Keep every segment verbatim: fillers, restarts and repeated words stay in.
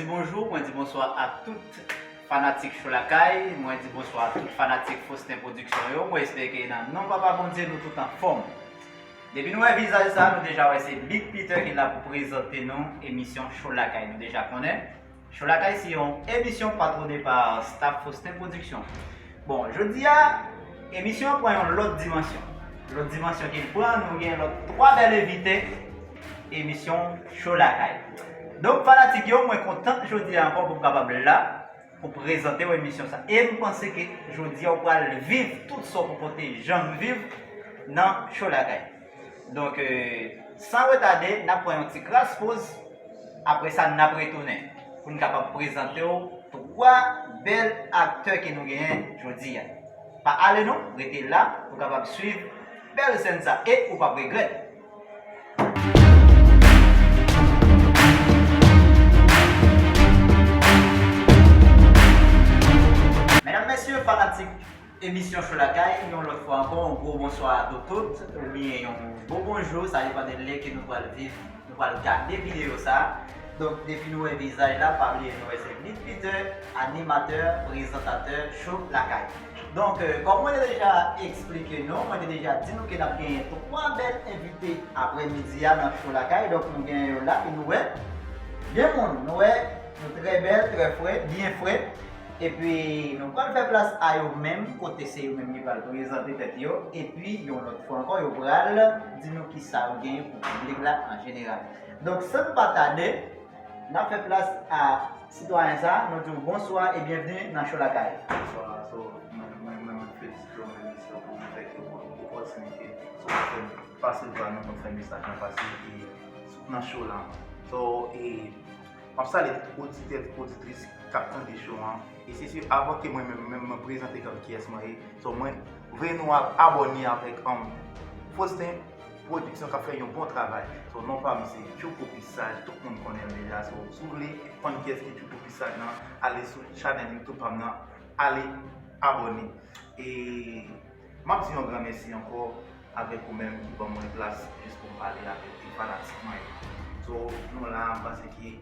Bonjou, mwen di bonswa a tout fanatik Cho Lakay, mwen di bonswa a tout fanatik Faustin Production yo. Mwen espere ke nan non Papa Bondye nou tout anfòm. Depi nou wè vizaj sa, nou deja wè se Big Peter ki la pou prezante nou emisyon Cho Lakay. Nou deja konnen Cho Lakay se yon emisyon patwone pa staff Faustin Production. Bon, jodi a, emisyon an pran yon lòt dimansyon. Lòt dimansyon ke l pran, nou gen lòt twa bèl envite emisyon Cho Lakay. Donk, fanatik yo, mwen kontan jodi a ankò pou m kapab la pou prezante w emisyon sa. E m panse ke jodi a w pral viv tout sa w poko te janm viv nan Cho Lakay. Donk, euh, san retade, n ap pran yon ti kras poz. Apre sa, n ap retounen pou n kapab prezante w twa bèl aktè ke nou genyen jodi a. Pa ale non, rete la pou w kapab swiv bèl sèn sa e ou p ap regrèt. Medam, mesye, fanatik emisyon Cho Lakay, yon lòt fwa ankò, yon gwo bonswa a nou tout, oubyen yon bon bonjou, sa depann de lè ke nou pral viv, nou pral gade videyo sa. Donk, depi nou wè vizaj la, pa bliye nou wè se Big Peter, animatè, prezantatè Cho Lakay. Donk, euh, kòm mwen te deja eksplike nou, mwen te deja di nou ke n ap genyen twa bèl envite aprèmidi a nan Cho Lakay. Donk, nou genyen yo la, ke nou wè. Gen moun, nou wè, nou trè bèl, trè fre, byen fre. Epi, nou pral fè plas a yo menm, kote se yo menm ki pral prezante tèt yo. Epi, yon lòt fwa ankò, yo pral di nou kisa yo genyen pou piblik la an jeneral. Donk, san n pa tade, n ap fè plas a sitwayen sa, nou di w bonswa e byenvni nan Cho Lakay. Bonswa, so, mwen, mwen, mwen, mwen felisite w, mèsi pou fè ke w opòtinite. So, fè m pase vwa nou pou fè mesaj lan pase, e, sou, nan show la. So, e, m ap salye tout oditè, tout oditris k ap tande show an. E se si, avan ke mwen menm, menm mwen prezante kòm kiyès mwen ye, so, mwen vle nou a-, abòne avèk, um, Faustin Production k ap fè yon bon travay. So, non pa m se Tchouko Pisaj, tout moun konnen l deja. So, si w vle konn kiyès ki Tchouko Pisaj lan, ale sou chanèl YouTube pa m nan, ale abòne. E m ap di yon gran mèsi ankò avèk ou menm ki ban mwen plas jis pou m pale avèk ti fanatik mwen yo. So, nou la, m panse ke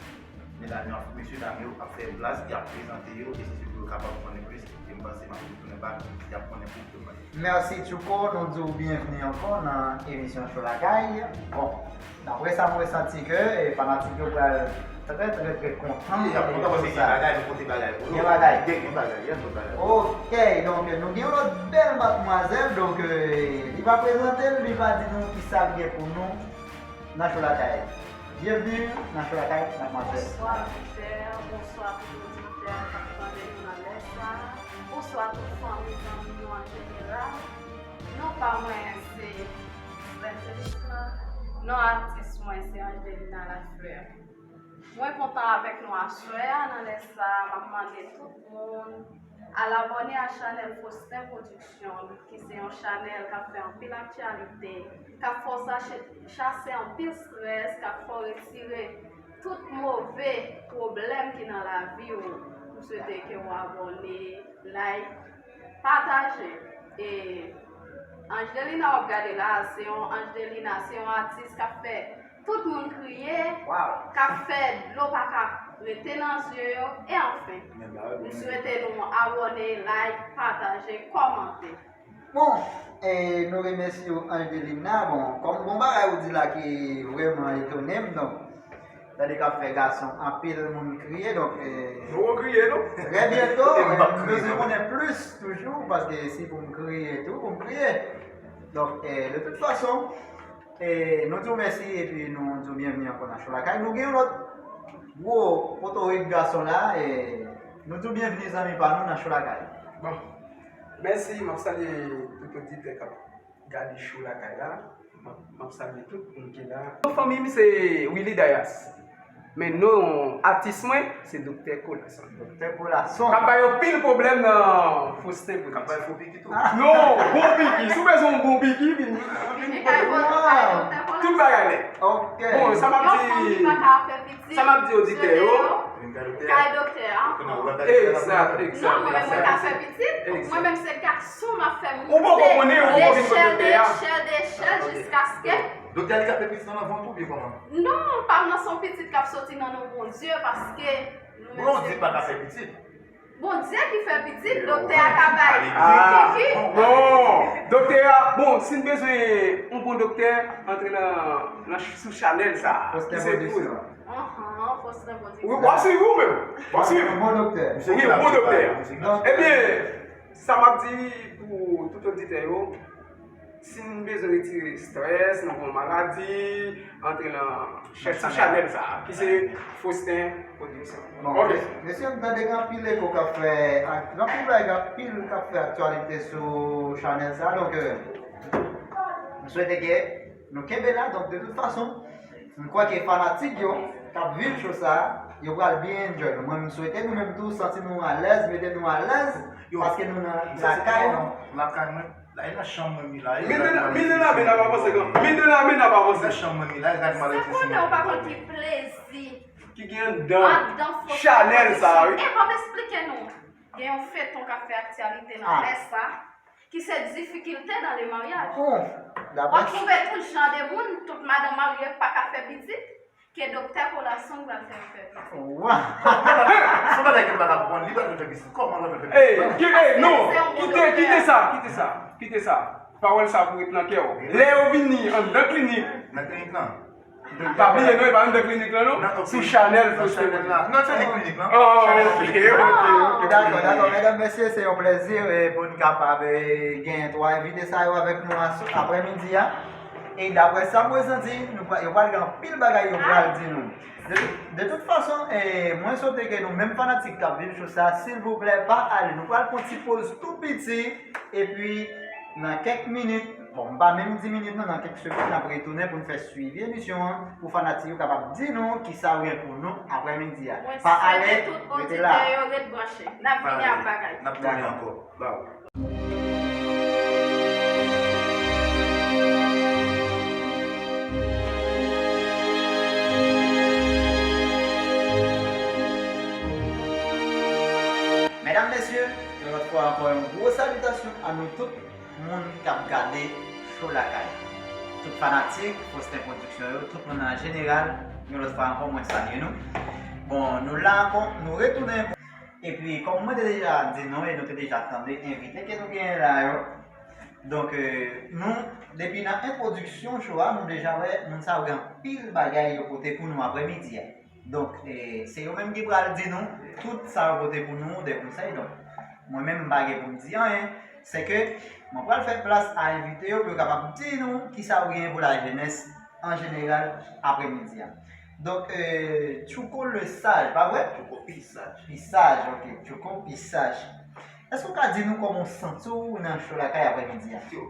medam yo, mesye dam yo ap fè plas, y ap prezante yo, e se si pou yo kapab konnen plis, e m panse m ap retounen bak, y ap konnen plis de mwen. Mèsi, Tchouko. Nou di w byenvni ankò nan emisyon Cho Lakay. Bon, daprè sa, mwen santi ke, e, fanatik yo pral trè, trè, trè kontan. Y ap kontan paske gen bagay, nou pote bagay pou yo. Gen bagay. Gen, gen bagay, gen tout bagay. Ok, donk, nou gen yon lòt bèl madmwazèl, donk, e, li va prezante l, li va di nou kisa l gen pou nou nan Cho Lakay. Byenvni nan Cho Lakay, madmwazèl. Bonswa, Peter. Bonswa tout oditè k ap tande nou nan lè sa. Bonswa tout fanmi, zanmi nou an jeneral. Non pa mwen se Sven Felisma. Non atis mwen se Angelina Lafleur. Mwen kontan avèk nou aswè a. Nan lè sa, m ap mande tout moun al abòne a chanèl Faustin Production, ki se yon chanèl k ap fè anpil aktyalite, k ap fè w sache, chase anpil strès, k ap fè w retire tout move pwoblèm ki nan lavi w. M swete ke w abòne, like, pataje. E Angelina w ap gade la, se yon Angelina, se yon atis k ap fè tout moun kriye, k ap fè dlo pa ka rete nan zye yo, e anfen, m swete nou abòne, like, pataje, kòmante. Bon, e nou remèsye w, Angelina. Bon, kòm gon bagay ou di la ki vrèman etone m, donk, tande k ap fè gason anpil moun kriye, donk, e, nou poko kriye, non? Trè byento, e, m bezwen konnen plis toujou, paske si pou m kriye tou, pou m kriye. Donk, e, de tout fason, e, nou di w mèsi epi nou di w byenvni ankò nan Cho Lakay. Nou gen yon lòt gwo potorik gason la, e, nou di w byenvni zanmi pa nou nan Cho Lakay. Bon, mèsi, m ap salye tout oditè k ap gade Cho Lakay la. M ap, m ap salye tout moun ki la. Non fanmi m se Willy Dayas. Men non atis mwen se Doktè Kolason. Doktè Kolason. K ap bay anpil pwoblèm nan Faustin Production. K ap bay fo piki tou. Non, bon piki. Si w bezwen yon bon piki, vin. Vin kote m. Tout bagay nèt. Ok. Bon, sa m ap di, sa m ap di oditè yo. Kay doktè a. Egzak, egzak. Non, mwen menm mwen ka fè pitit. Mwen menm se gason m ap fè monte. Ou poko konnen, ou poko vin kote doktè a. De echèl, de echèl, de echèl, jiskaske. Doktè a li ka fè pitit nan vant ou byen kòman? Non, pa m nan se yon pitit k ap soti nan non Bondye, paske Bondye pa ka fè pitit. Bondye ki fè pitit, doktè a ka bay Ah, ki bon, doktè a, bon, si n bezwen yon bon doktè, antre nan, nan sou chanèl sa a. Fòs Ki te se bon pou doktè. Ahn, fòs nan Bondye. Wi, w ap swiv ou menm. W ap swiv. Bon doktè. Wi, bon doktè. Donk, Ebyen, sa m ap di pou tout oditè yo, si n bezwen retire strès nan yon maladi, antre nan chèf sou chanèl sa a, ki se Faustin Production. Bon, Ok. Mesye, m tande gen anpil eko k ap fè, ak anpil bagay, gen anpil k ap fè aktyalite sou chanèl sa a. Donk, euh, m swete ke nou kenbe la. Donk, de tout fason, m kwè ke fanatik yo k ap viv show sa a, yo pral byen enjoy. Mwen, m swete nou menm tou santi nou alèz, mete nou alèz, paske nou nan lakay nou. Lakay mwen. La, e nan chanm mwen mi la. Mil de la, mil de la men ap avanse, gran. Mil de la men ap E avanse. nan chanm mwen mi la, e gad Se malèt konnen ou pa konn ki plezi Ki gen anndan anndan fòs chanèl sa a, wi. E ban m esplike nou. Gen yon feton k ap fè aktyalite nan Ah. lè sa, ki se difikilte dans le mariage. Bon, W daprè ap twouve tout jan de moun, tout madanm marye pa ka fè pitit, ke doktè Corazon pral fè yo fè pitit. Wa! Se bagay ke m pa ka konprann, li pa vle fè pitit. Kòman l pa vle fè Ey, pitit? ki, ey, non, kite, kite sa, kite sa, kite sa. Pawòl sa pou ret nan kè w. Lè yo vini anndan klinik, Nan klinik lan. pa bliye non, e pa anndan klinik lan non, sou chanèl Faustin Production. Non, se li klinik lan. Oh, Chanèl ok, klinik. ok, ok. Dakò, dakò, medam, mesye, se yon plezi e, pou n kapab e, gen twa envite sa yo avèk nou asou- aprèmidi a. E daprè sa mwen santi, nou pral- yo pral gen anpil bagay yo pral di nou. De, de tout fason, e, mwen swete ke nou menm fanatik k ap viv show sa, silvouplè, pa ale. Nou pral pran ti poz tou piti, epi nan kèk minit, bon, m pa menm di minit non, nan kèk segonn, n ap retounen pou n fè swivi emisyon an, pou fanatik yo kapab di nou kisa yo gen pou nou aprèmidi a. Mwen Pa ale, swete tout rete la. Oditè yo ret branche. N ap vini ak bagay. N ap tounen ankò. Ba w. Medam, mesye, yon lòt fwa ankò, yon gwo salitasyon a nou tout moun k ap gade show Lakay. Tout fanatik Faustin Production yo, tout moun an jeneral, yon lòt fwa ankò, mwen salye nou. Bon, nou la ankò, nou retounen. Epi, kòm mwen te deja di nou, e nou te deja tande envite ke nou genyen la yo. Donk, euh, nou, depi nan entwodiksyon show a, nou deja wè moun sa yo gen anpil bagay yo pote pou nou aprèmidi a. Donk, e, se yo menm ki pral di nou tout sa yo pote pou nou, de konsèy. Donk, mwen menm, m pa gen pou m di anyen. Se ke mwen pral fè plas a envite yo pou yo kapab di nou kisa yo genyen pou lajenès an jeneral aprèmidi a. Donk, e, Tchouko le Saj, pa vre? Tchouko pi saj. Pi saj, ok. Tchouko pi saj. Èske w ka di nou kòman w santi w nan show Lakay aprèmidi a? Yo,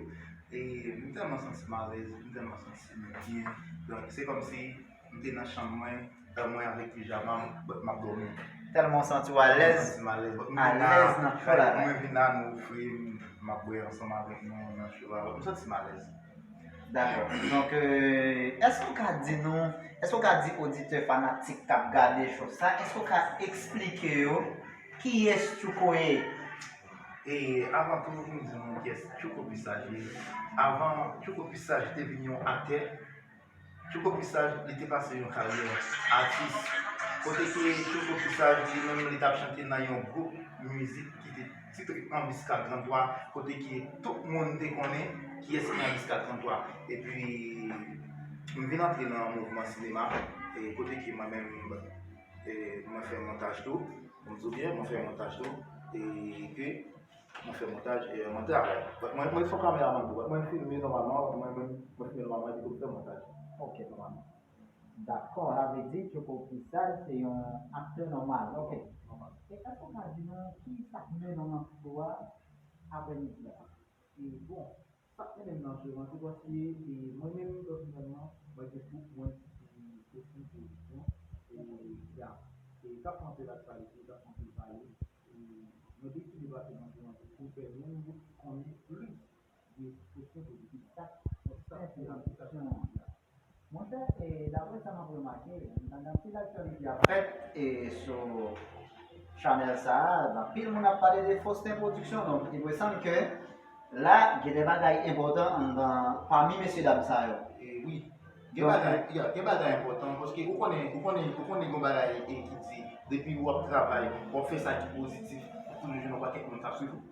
e, m tèlman santi m alèz, m tèlman santi m byen. Donk, se kòmsi m te nan chanm mwen, e, mwen avèk pijama m, but m ap dòmi. Tèlman w santi w alèz. Santi m alèz, but m Alèz nan show Lakay. Mwen vin la, nou ofri m, m ap bwè ansanm avèk nou nan show a. M santi m alèz. Dakò. Donk, euh, èske w ka di nou, èske w ka di oditè fanatik k ap gade show sa, èske w ka eksplike yo kiyès Tchouko ye? E avan tou, pou m di nou kiyès Tchouko Pisaj ye. Avan Tchouko Pisaj te vin yon aktè, Tchouko Pisaj, li te pase yon karyè atis. Kote ke Tchouko Pisaj, li menm, li t ap chante nan yon gwoup mizik ki te titre Anbiskad trannntwa, kote ke tout moun te konnen kiyès ki Anbiskad trannntwa. Epi, m vin antre nan mouvman sinema, e kote ke mwen menm, e, mwen fè montaj tou. Pou m di w byen, mwen fè montaj tou. E ke mwen fè montaj, e mwen travay. But mwen, mwen se yon kameramann tou. But mwen filme nòmalman, mwen, mwen, mwen filme nòmalman, epi tou m fè montaj. Ok, nòmalman. Dakò, sa vle di Tchouko Pisaj se yon aktè nòmal. Ok. E èske w ka di nou ki sa k mennen w nan show a aprèmidi a? E bon, sa k mennen m nan show an, se paske, e, mwen menm, pèsonèlman, mwen gen gwoup mwen ki se Faustin Production, e, ki ap, e, k ap fè anpil aktyalite, k ap fè anpil pale. E mwen deside pase nan show an tou pou fè moun yo konnen plis de Faustin Production. Sa k fè atis sa k fè atis la. Monchè, e, daprè sa m ap remake, nan, nan anpil aktyalite ap fèt, e, sou chanèl sa a, anpil moun ap pale de Faustin Production. Donk, il me semble que la, gen de bagay enpòtan anndan, pami mesye dam sa yo. E wi. Gen bagay, ya, gen bagay enpòtan, paske ou konnen, ou konnen, ou konnen gen bagay, e, ki di, Depi w ap travay, w ap fè sa ki pozitif, ou toujou jwenn yon pakèt moun k ap swiv ou.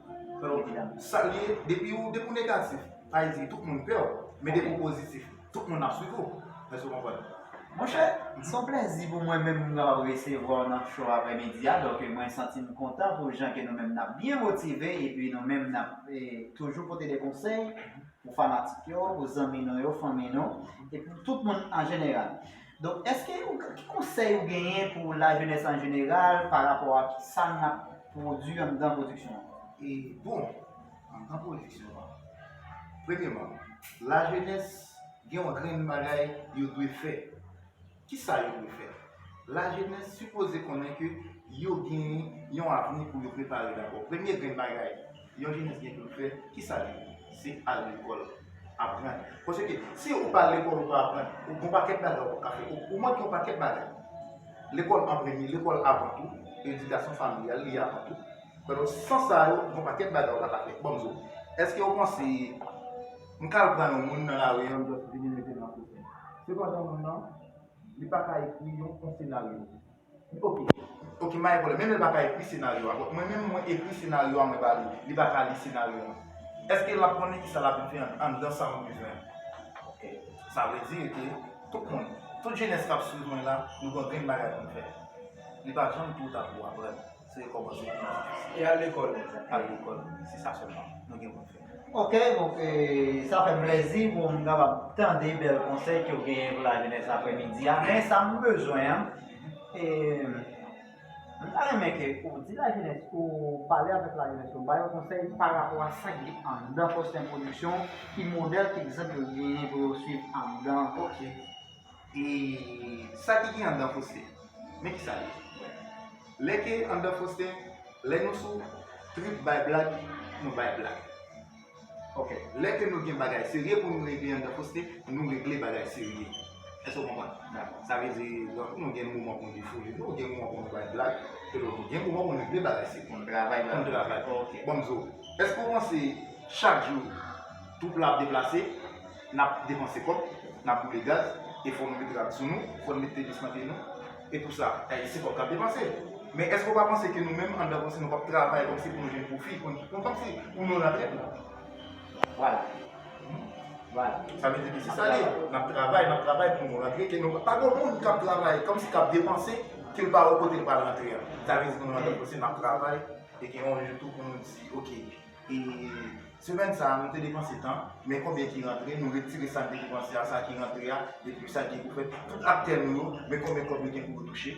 Alò, sa l ye, depi ou, depi ou negatif, sa vle di tout moun pè w, men depi ou pozitif, tout moun ap swiv ou. Èske w konprann? Monchè, se yon plèzi pou mwen menm m kapab resevwa w nan show aprèmidi a. Donk, mwen santi m kontan pou jan ke nou menm n ap byen motive, epi nou menm n ap, eh, toujou pote de konsèy pou fanatik yo, pou zanmi nou yo, fanmi nou, epi pou tout moun an jeneral. Donk, èske ou, ki konsèy ou genyen pou lajenès an jeneral pa rapò a sa n ap pwodui anndan pwodiksyon an? E bon, anndan pwodiksyon an, premyèman, lajenès gen yon grenn bagay yo dwe fè. Kisa yo dwe fè? Lajenès sipoze konnen ke yo gen yon avni pou yo prepare dabò. Premye grenn bagay yon jenès gen pou l fè, kisa l ye? Se al lekòl, aprann. Paske si ou pa al lekòl, ou pa aprann, ou gen yon pakèt bagay ou p ap ka fè. Ou, ou manke yon pakèt bagay. Lekòl an premye, lekòl avan tou, edikasyon familyal, li avan tou. Alò, san sa yo, gen yon pakèt bagay ou pa ka fè. Ban m di w, èske w panse m ka al pran yon moun nan lari an, m just vini mete l nan kote? Sepandan, moun nan, li pa ka ekri yon, yon senaryo. Ok, ok, m pa gen pwoblèm. Menm lè l pa ka ekri senaryo a, bon, mwen menm, mwen ekri senaryo a, mwen ba li. Li pa ka li senaryo a. Èske l ap konnen kisa l ap vin fè an, anndan sa mwen bezwen an? Ok. Sa vle di ke tout moun, tout jenès k ap swiv mwen la, nou gen yon grenn bagay pou n fè. Li pa janm twò ta pou w aprann. Se rekòmanse. E al lekòl. Al lekòl. Se sa sèlman nou gen pou n fè. Ok, donk, eh, sa fè m plèzi pou m kapab tande bèl konsèy ke w genyen pou lajenès aprèmidi a. Men sa m bezwen an, eh, m ta renmen ke ou di lajenès, ou pale avèk lajenès, ou ba yo konsèy pa rapò a sa ki anndan Faustin Production, ki modèl, ki egzanp yo genyen pou yo swiv anndan. Ok. E sa ki gen anndan Faustin, men kisa l ye. Lè ke anndan Faustin, lè nou sou trip bay blag, nou bay blag. Ok. Lè ke nou gen bagay serye pou nou regle anndan Faustin, nou regle bagay serye. Èske w konprann? Dakò. Sa vle di, donk, nou gen moman pou nou defoule nou, gen moman pou nou bay blag, epi nou gen moman pou nou regle bagay serye. Pou nou travay. Pou nou travay. Ok. Bon, m di w, èske w panse chak jou twoup la ap deplase, n ap depanse kòb, n ap boule gaz, e fò nou mete rad sou nou, fò nou mete tenis nan pye nou, e pou sa, e se kòb k ap depanse. Men èske w pa panse ke nou menm, anndan Faustin, nou p ap travay kòmsi pou nou jwenn pwofi, pou nou, pou, kòmsi pou nou rantre tou? Vwala. Vwala. Sa vle di ke se sa l ye. N ap travay, n ap travay pou nou rantre, ke nou pa gen moun k ap travay kòmsi k ap depanse, ke l pa wè kote l pral rantre a. Sa vle di ke nou anndan Faustin, n ap travay, e gen yon jou tou pou nou di, ok, e semèn sa a, nou te depanse tan, men konbyen ki rantre, nou retire sa n te depanse a, sa ki rantre a, epi sa ki pou fèt. Tout aktè nou yo, men konbyen kòb yo gen pou yo touche.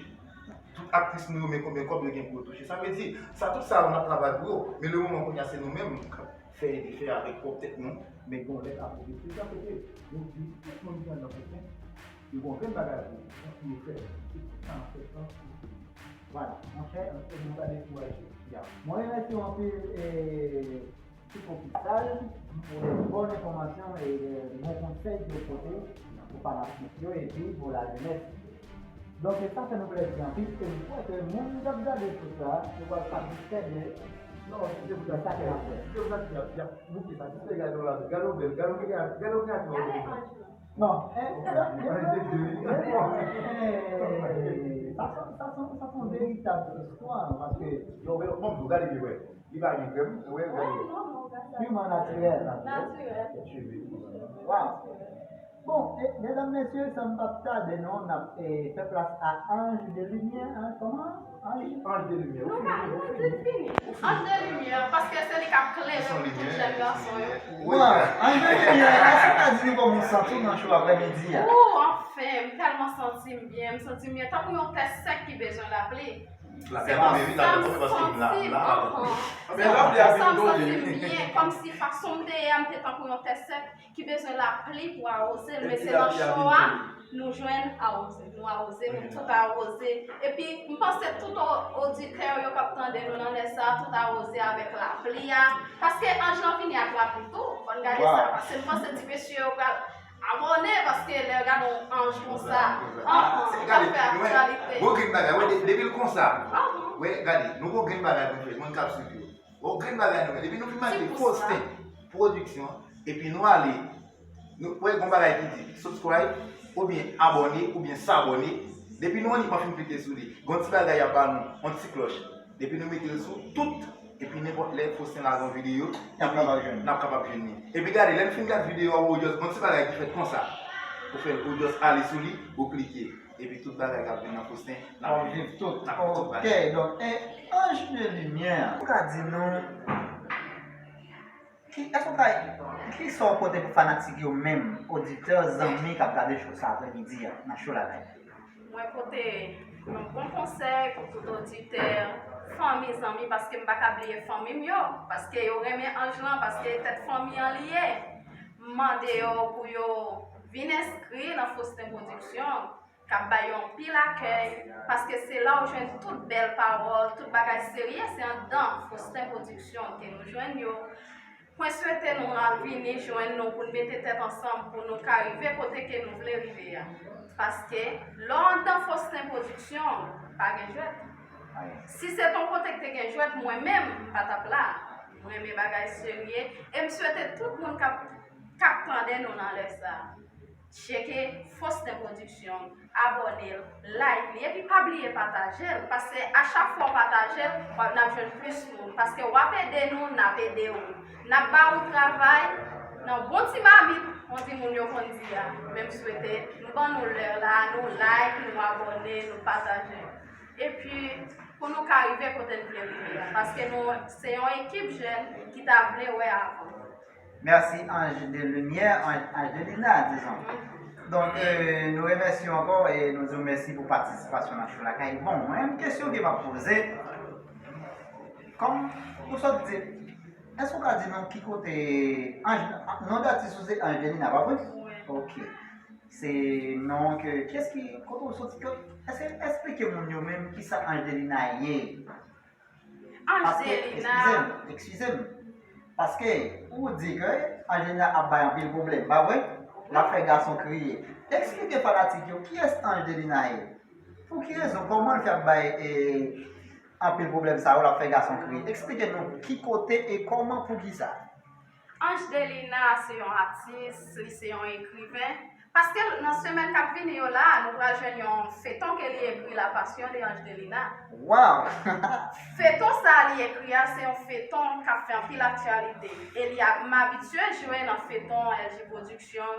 Tout aktris nou yo, men konbyen kòb yo gen pou yo touche. Sa vle di, sa, tout sa yo, n ap travay pou yo. Men lemoman kounye a, se nou menm k ap fè e defè avèk pwòp tèt nou. Men gen yon lè k ap rive, se sa kote nou di tout moun ki anndan Faustin, yo gen yon grenn bagay pou yo, pou yo fè. Se tout sa n ap fè, san Vwala, monchè, nou pa dekouraje. Ya. Mwen remèsye w anpil, e, Ti Kopi Sal, pou de bon enfòmasyon e de bon konsèy ke w pote pou fanatik yo epi pou lajenès. Donk, e sa fè nou plèzi anpil, e m kwè ke moun k ap gade sou sa, yo pral satisfè de, non, de sa ke n ap fè. Yo pral satisfè, y ap, y ap bouke satisfè, gade w la, gade w bèl, gade w, gade w, gade w. Non, eh, sa, sa, sa, sa, sa se yon veritab istwa, paske, yo, men, bon, gade byen, wè. Li pa gen krèm, wè, gade. Piman natirèl. Natirèl. Cheve. Waw. Bon, e, medam, mesye, san m p ap tade, non, n ap, e, fè plas a Ange de Lumière, hein, kòman? Ange de limyè, ou fini, ou fini. Ange de limyè, paske se li k ap klere pou tout jèn gason yo. Wi, ange de limyè, èske w ka di nou kòman w santi w nan show aprèmidi a? Ou, anfen, m tèlman santi m byen, m santi m byen, tankou yon tè sèk ki bezwen lapli. Se konsa m santi m, anhan. Se konsa m santi m byen, kòmsi fason m te ye a, m te tankou yon tè sèk ki bezwen lapli pou awoze l, men se nan show a nou jwenn awoze, nou awoze, nou tout awoze. Epi m panse tout o-, oditè yo k ap tande nou nan lè sa a, tout awoze avèk lapli a, paske Ange lan vini ak lapli tou, fò n gade sa, paske m panse ti mesye yo pral abòne, paske lè yo gade yon Ange konsa, anhan, li ka fè aktyalite. Gon grenn bagay, wè, de-, depi l konsa, wè, gade, nou gon grenn bagay pou n fè, moun k ap swiv yo. Bon, grenn bagay nou fè. Depi nou fin mache poste pwodiksyon, epi nou ale, nou wè gon bagay ki di subscribe, oubyen abòne, oubyen sabòne, Depi nou annik pa fin klike sou li, gon ti bagay y ap ba nou, yon ti klòch. Depi nou mete l sou tout, epi nenpòt lè Faustin lage yon videyo, n ap kapab jwenn li. N ap kapab jwenn li. Epi gade, lè n fin gade videyo a, ou just gon ti bagay ki fèt konsa. Ou fè l, ou just ale sou li, ou klike. Epi tout bagay k ap vin nan Faustin, n ap viv tout. N ap viv tout bagay. Ok, donk, e, anj de limyè, ou ka di nou, Ki, èske w ka, ki sa w pote pou fanatik yo menm, oditè, zanmi k ap gade show sa aprèmidi a, nan show la live? Mwen pote yon bon konsèy pou tout oditè, fanmi, zanmi, paske m pa ka bliye fanmi m yo, paske yo renmen Anj lan, paske tèt fanmi an li ye. M mande yo pou yo vin enskri nan Faustin Production, k ap bay yo anpil akèy, paske se la w jwenn tout bèl pawòl, tout bagay serye, se anndan Faustin Production ke nou jwenn yo. Mwen swete nou al vini jwenn nou pou n mete tèt ansanm pou nou ka rive kote ke nou vle rive a. Paske lè w anndan Faustin Production, pa gen jwèt. Si se t on kote k te gen jwèt, mwen menm, m pa t ap la. M renmen bagay serye, e m swete tout moun k ap, k ap tande nou nan lè sa a. Tcheke Faustin Production, abòne l, like li, epi pa bliye pataje l, paske a chak fwa w pataje l, w ap, n ap jwenn plis moun, paske w ap ede nou, n ap ede w. N ap ba ou travay nan bon ti mabit, on di moun yo konn di a. Men m swete nou ban nou lè la, nou like, nou abòne, nou pataje. Epi, pou nou ka rive kote n vle rive a, paske nou se yon ekip jèn ki ta vle wè avan. Mèsi, Anj de Limyè, Anj, Angelina, dizon. Donk, euh, nou remèsye w ankò e nou di w mèsi pou patisipasyon nan show Lakay. Bon, mwen menm, kesyon ke m ap poze, kòm ou sot di, èske w ka di nou ki kote Anj, non d atis ou se Angelina, pa vre? Wi. Ok. Se non ke, kiyès ki, kote w soti, ke, èske, eksplike moun yo menm kisa Angelina ye? Paske, Angelina. Eskize m, eskize m. Paske, ou di ke Angelina ap bay anpil pwoblèm, pa vre? L ap fè gason kriye. Eksplike fanatik yo kiyès Angelina ye. Pou ki rezon, kòman l fè ap bay, e, anpil pwoblèm sa yo, l ap fè gason kriye. Eksplike nou ki kote e kòman, poukisa. Angelina se yon atis, li se yon ekriven. Paske nan semèn k ap vini yo la, nou pral jwenn yon feton ke li ekri, La Passion de Angelina. Wow! Feton sa a li ekri a, se yon feton k ap fè anpil aktyalite. E li a, m abitye jwe nan feton L G Production,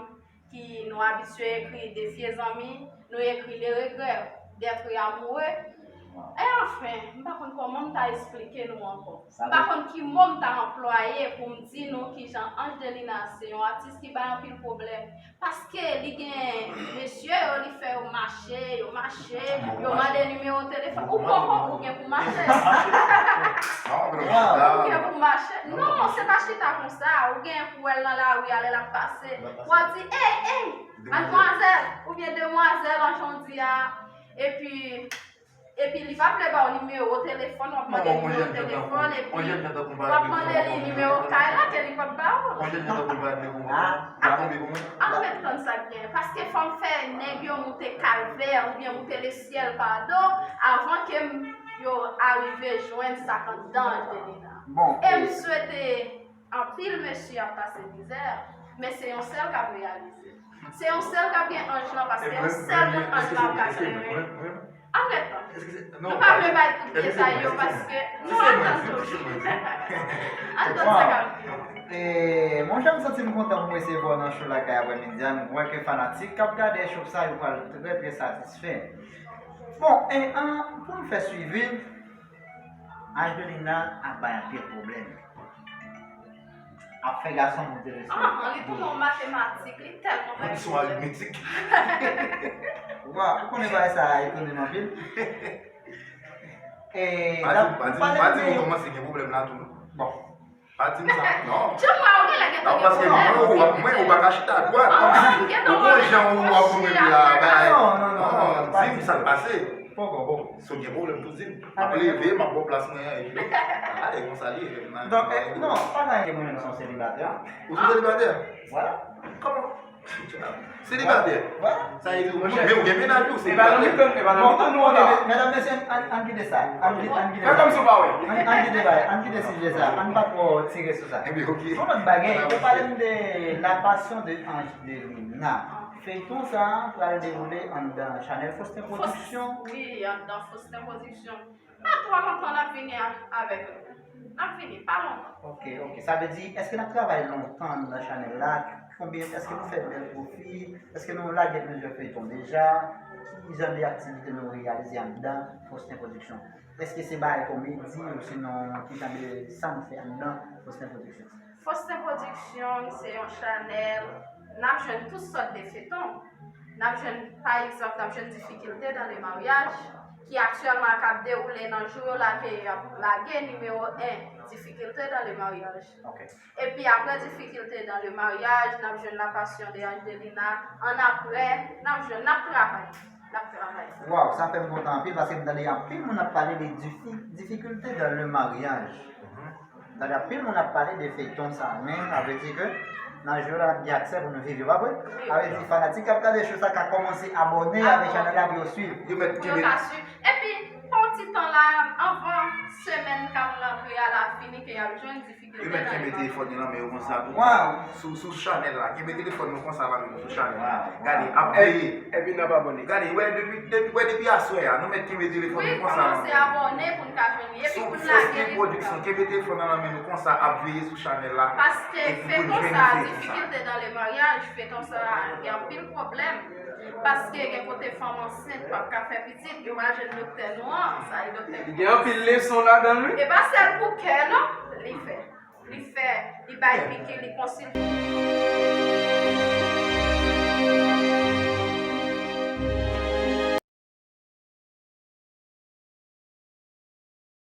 ki nou abitye ekri De vye zanmi, nou ekri Le regret d'être amoureux. E anfen, m pa konn kòman m ta esplike nou ankò. M pa konn ki mo m ta anplwaye pou m di nou kijan Angelina se yon atis ki bay anpil pwoblèm. Paske li gen mesye yo, li fè yo mache, yo mache, yo mande nimewo telefòn. Ou poko, ou gen pou mache. Ou gen pou mache. Non, se pa chita konsa. Ou gen pou wè l nan lari a lè l ap pase. W ap di, ey, ey, madmwazèl, oubyen demwazèl, an jan w di a. Epi, epi li pa vle ba w nimewo telefòn, w ap mande nimewo telefòn, epi w ap mande li nimewo kay la, ke li p ap ba w. An ret tann sa k gen, paske fò m fè nèg yo moute kalvè oubyen moute lesyèl pa do, avan ke m, yo arive jwenn sa k anndan Angelina. E m swete anpil mesye ap pase mizè, men se yon sèl k ap reyalize. Se yon sèl k ap gen anj lan, paske yon sèl moun anj lan ap ka klere. An ret tann. Nou pa vle bay tout detay yo, paske nou ap tann toujou. An tann sa k ap vini. E, monchè, m santi m kontan pou m resevwa w nan show Lakay aprèmidi a. M kwè ke fanatik k ap gade show sa yo pral trè, trè satisfè. Bon, e, an, pou n fè swivi, Angelina ap bay anpil pwoblèm. Ap fè gason moute lesyèl. An, li tounen yon matematik, li tèlman bay pwoblèm. Li se yon aritmetik. Waw, ou konnen bagay sa a etone m anpil. E, pa di m, pa di m, pa di m ou kòmanse gen pwoblèm la tou, non. Bon. Pa di m sa, non. Jan mwen, ou genlè gentan gen pwoblèm. Non, paske mwen, ou, mwen, ou pa ka chita dwat, kòmsi ou gon jan ou ap konprann la, bagay. Non, non, non, non, di m sa k pase. Poko, poko. Si w gen pwoblèm tou, di m. M ap leve, m ap ba w plas mwen an, epi, a, e konsa li ye. Donk, e, non, pa gen mwen menm, se yon selibatè. Ou se yon selibatè? Vwala. Kòman? Selibatè. Vwala. Sa vle di, men ou gen mennaj ou, selibatè. Bon, bon, bon, medam, mesye, ann, ann kite sa. Ann ki-, ann kite sa. Fè kòmsi w pa wè. Ann, ann kite bagay, ann kite sijè sa. Ann pa twò tire sou sa. Ebyen, ok. Yon lòt bagay, ou pale m de La Passion de Angelina. Feyton sa a pral dewoule anndan chanèl Faustin Production. Wi, anndan Faustin Production. Pa twò lontan n ap vini a- avèk nou. N ap vini, pa lontan. Ok, ok. Sa vle di, èske n ap travay lontan nan chanèl la? Konbyen, èske nou fè bèl pwofi? Èske nou lage plizyè feyton deja? Ki jan de aktivite nou reyalize anndan Faustin Production? Èske se bagay komedi ou sinon ki jan de sa nou fè anndan Faustin Production? Faustin Production se yon chanèl, n ap jwenn tout sòt de feyton. N ap jwenn, pa egzanp, n ap jwenn Difficulté dans le mariage, ki aktyèlman k ap dewoule nan jou yo la ke y ap lage nimewo en, Difficulté dans le mariage. Ok. Epi apre Difficulté dans le mariage, n ap jwenn La Passion de Angelina. Annapre, n ap jwenn, n ap travay. N ap travay. Waw, sa fè m kontan anpil paske m tande anpil moun ap pale de difi- Difficulté dans le mariage. M tande anpil moun ap pale de feyton sa, men sa vle di ke nan jou la n ap gen aksè pou nou viv yo, pa vre? Sa vle di fanatik k ap gade show sa ka kòmanse abòne avèk chanèl la pou yo swiv. Yo mèt kenbe. Pou yo ka swiv. Epi, pa yon ti tan la, anvan semèn k ap rantre a la fini, ke y ap jwenn Difikilte. Yo mèt kenbe telefòn yo nan men yo konsa tou. Waw. Sou, sou chanèl la. Kenbe telefòn nou konsa nan men nou sou chanèl la. Waw. Gade, ap veye. Epi n ap abòne. Gade, wè depi, depi, wè depi aswè a, nou mèt kenbe telefòn nou konsa nan men nou. Wi, kòmanse abòne pou n ka jwenn li. Epi pou n lage li. Sou Faustin Production, kenbe telefòn nan nan men nou konsa, ap veye sou chanèl la. Paske feyton sa, Difficulté dans le mariage, feyton sa, gen anpil pwoblèm. Paske gen kote fanm ansent p ap ka fè pitit, yo pa jwenn doktè nou an, sa e doktè. Li gen anpil leson ladan l, wi. E pa sèl pou kè, non, li fè. Li fè, li bay piki, li konsilte.